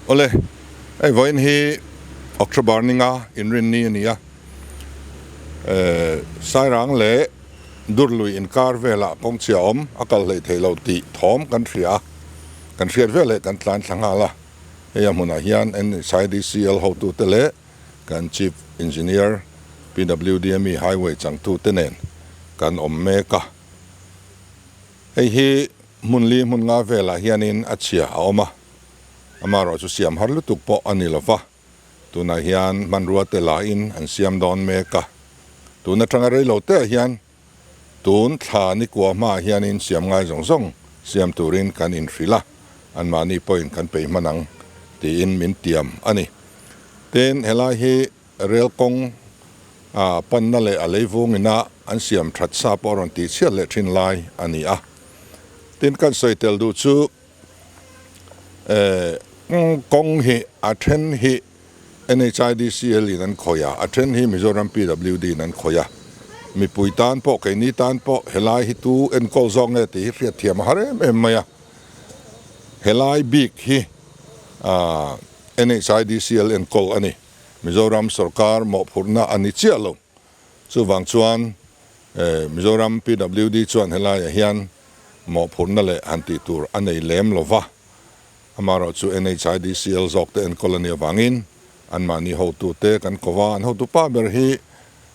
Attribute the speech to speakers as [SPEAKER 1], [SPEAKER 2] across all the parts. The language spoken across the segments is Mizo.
[SPEAKER 1] Awle, hei vawiin hi October ninga inrinni a ni a, Sairang leh Durlui inkar velah kawngchhia awm a kal hleih theih loh tih thawm kan hria a, kan hriat vel leh kan tlan thla nghal a, hei a hmunah hian NSIDCL hotute leh kan Chief Engineer PWDME Highway changtute nen kan awm mek a. Hei hi hmun li hmun nga velah hianin a chhia a awm a, amaherawh chu siam har lutuk pawh a ni lova, tunah hian hmanrua te lahin an siam dawn mek a, tun atanga rei lo te ah hian tun thla nikua hmaah hianin siam ngai zawng zawng siam turin kan inhrilh a, anmahni pawhin kan peih hman ang tiin min tiam a ni. Tin, helai hi Rel kawng a panna leh a leivung ina an siam that sa pawh a rawn tih chhiat leh thin lai a ni a. Tin, kan sawi tel duh chu kawng hi a then hi NHIDCL in an khawih a, a then hi Mizoram PWD in an khawih a. Mipui tan pawh, keini tan pawh helai hi tu enkawl zawk nge tih hi hriatthiam a har em em mai a. Helai bik hi NHIDCL enkawl a ni. Mizoram sorkar mawhphurhna a ni chiah lo. Chuvang chuan Mizoram PWD chuan helaiah hian mawhphurhna leh han tih tur a nei lem lo va. Amaherawh chu NHIDCL zawk te enkawl a nih avangin anmahni hotute kan ko va, an hotupa ber hi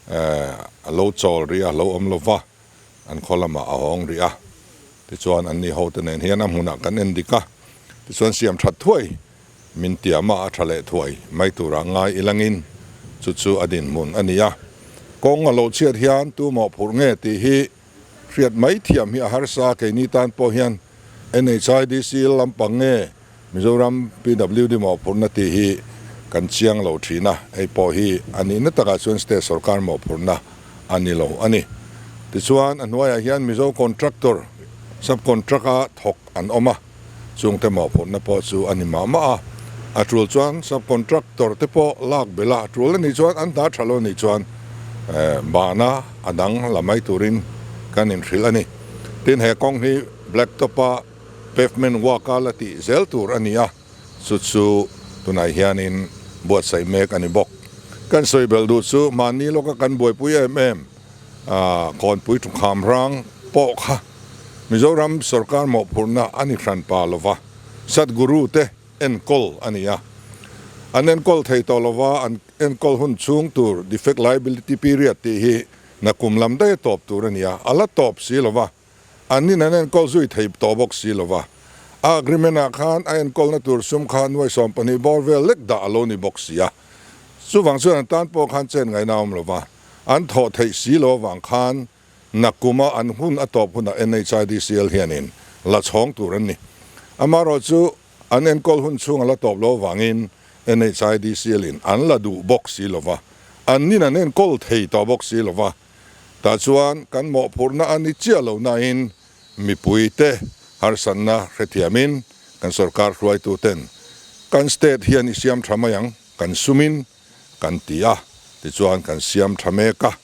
[SPEAKER 1] a lo chawl rih a, lo awm lo va, an khaw lamah a hawng rih a. Tichuan anni hote nen hian a hmunah kan en dik a, tichuan siam that thuai Min tiam a, a tha leh thuai mai tura ngai ilangin chu chu a dinhmun a ni a. Kawng a lo chhiat hian tu mawhphurh nge tih hi hriat mai thiam hi a harsa, keini tan pawh hian NHIDC lampang nge Mizoram PWD mawhphurhna tih hi kan chiang lo thin a, hei pawh hi a nihna takah chuan state sorkar mawhphurhna a ni lo a ni. Tichuan a hnuaiah hian Mizo contractor, sub-contract a thawk an awm a. Chungte mawhphurhna pawh chu a ni mah mah a, a tul chuan sub-contractor te pawh lak belh a, a tul a nih chuan an hna tha lo a nih chuan bahna a dang la mai turin kan inhrilh a ni. Tin, he kawng hi black top-a pavement work-a la tih zel tur a ni a, chu chu tunah hianin buatsaih mek a ni bawk. Kan sawi belh duh chu mahni lawka kan buaipui em em Kawnpui Thukham rang pawh kha Mizoram sorkar mawhphurhna a ni hran pa lova, Sadhguru te enkawl a ni a. An enkawl thei tawh lova, an enkawl hun chhung tur defect liability period tih hi nakum lam daih a tawp tur a ni a, a la tawp si lova, an nin an enkawl zui thei tawh bawk si lova. A agreement ah khan a enkawlna tur sum kha nuai 12 bawr vel lek dah a lo ni bawk si a. Chuvang chuan an tan pawh khan chen ngaihna a awm lova, an thawh theih si lo avang khan Nakuma an hun a tawp hunah NHIDCL hianin la chhawng tur an ni. Amaherawh chu an enkawl hun chhung a la tawp lo avangin NHIDCL in an la duh bawk si lova, an nin an enkawl thei tawh bawk si lova. Tah chuan kan mawhphurhna a ni chiah lo nain mipuite harsatna hrethiamin kan sorkar hruaituten kan state hian i siam tha mai ang, kan sumin kan ti a, tichuan kan siam tha mek a,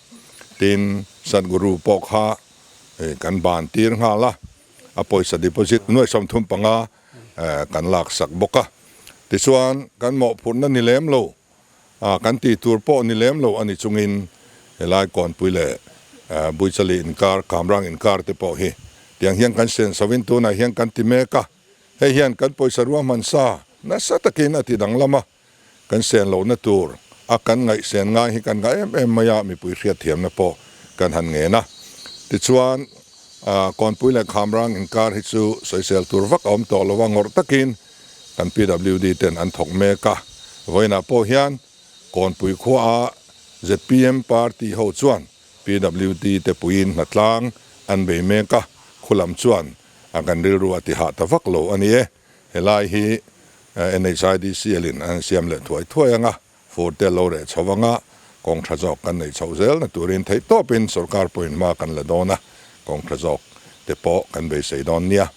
[SPEAKER 1] tin Sadhguru pawh kha kan ban tir nghal a, a pawisa deposit nuai 35 kan lak sak bawk a, tichuan kan mawhphurhna ni lem lo, kan tih tur pawh ni lem lo a ni chungin helai Kawnpui leh Buichali inkar, Kamrang inkar te pawh hi tiang hian kan sen sovin tunah hian kan ti mek a, hei hian kan pawisa ruahman sa nasa takin a ti danglam a. Kan sen lohna tur a kan ngaihsen ngai hi kan ngah em em mai a, mipui hriatthiamna pawh kan han ngen a. Tichuan, Kawnpui leh Khamrang inkar hi chu sawisel tur vak a awm tawh lo a, ngawrh takin kan PWD ten an thawk mek a. Vawiinah pawh hian Kawnpui khuaah zpm party ho chuan PWD te puiin hnatlang an bei mek a, khulam chuan a kan rilru a ti hah ta vak lo a ni e. Helai hi NHIDCL in an siam leh thuai thuai anga, fur te lo reh chho anga, kawng tha zawk kan neih chhoh zel na turin theihtawpin sorkar pawhin hma kan la dawn a, kawng tha zawk te pawh kan beisei dawn nia.